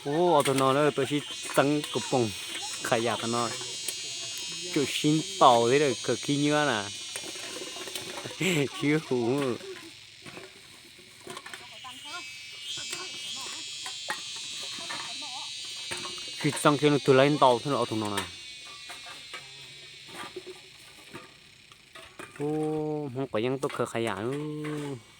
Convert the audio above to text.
Ub, ob tug no na tuaj sib txeeb kaus poom qhov yam qhov no, tsuam sib ntaus thiab khaws khib nyiab na, sib hu. Sib txeeb kiag leej twg laib ntau thiab ob tug no na. Ub, Hmoob quav yeeb tuaj khaws qhov yam lub.